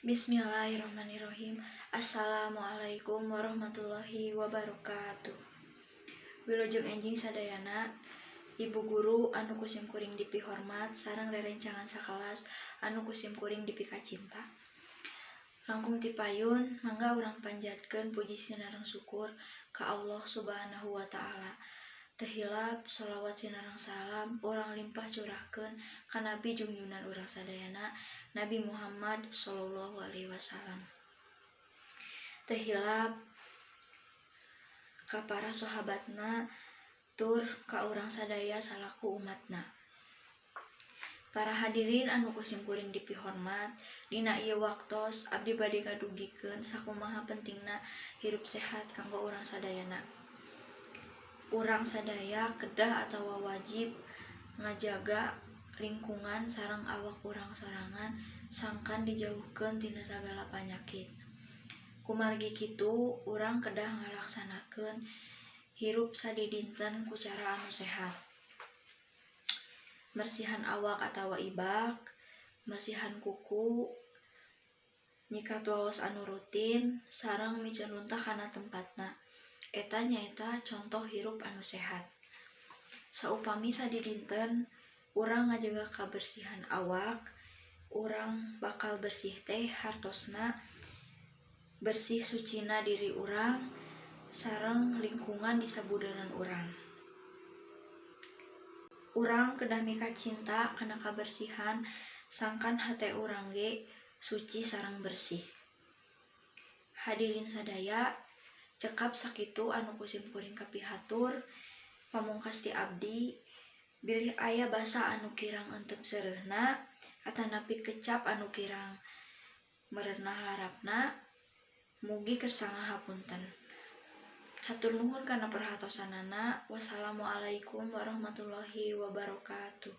Bismillahirrahmanirrahim. Assalamualaikum warahmatullahi wabarakatuh. Wilujeng enjing sadayana, Ibu guru anu ku sim kuring dipihormat sareng rerencangan sakelas anu ku sim kuring dipikacinta. Langkung ti payun, mangga urang panjatkeun puji sinareng syukur ka Allah Subhanahu wa Ta'ala. Teu hilap sholawat sinareng salam urang limpah curahkeun ka nabi junjungan urang sadayana, Nabi Muhammad Shallallahu Alaihi Wasallam. Teu hilap ka para sahabatna tur ka urang sadaya salaku umatna. Para hadirin anu ku sim kuring dipihormat, dina ieu waktos abdi bade ngadugikeun sakumaha pentingna hirup sehat kanggo urang sadayana. Urang sadaya kedah atawa wajib ngajaga lingkungan sareng awak urang sorangan sangkan dijauhkeun tina sagala panyakit. Kumargi kitu, urang kedah ngalaksanakeun hirup sadidinten ku cara anu sehat. Mersihan awak atawa ibak, mersihan kuku, nyikat waos anu rutin, sareng miceun runtah kana tempatna. Eta nyaeta contoh hirup anu sehat. Saupami sadidinten urang ngajaga kabersihan awak, urang bakal bersih teh hartosna bersih sucina diri urang sareng lingkungan di sabudeureun urang. Urang kedah mikacinta kana kabersihan sangkan hate urang ge suci sareng bersih. Hadirin sadaya, cekap sakitu anu ku sim kuring kapihatur. Pamungkas ti abdi, bilih aya basa anu kirang entep seureuhna atanapi kecap anu kirang merenah larapna, mugi kersa ngahapunten. Hatur nuhun kana perhatosanana. Wassalamualaikum warahmatullahi wabarakatuh.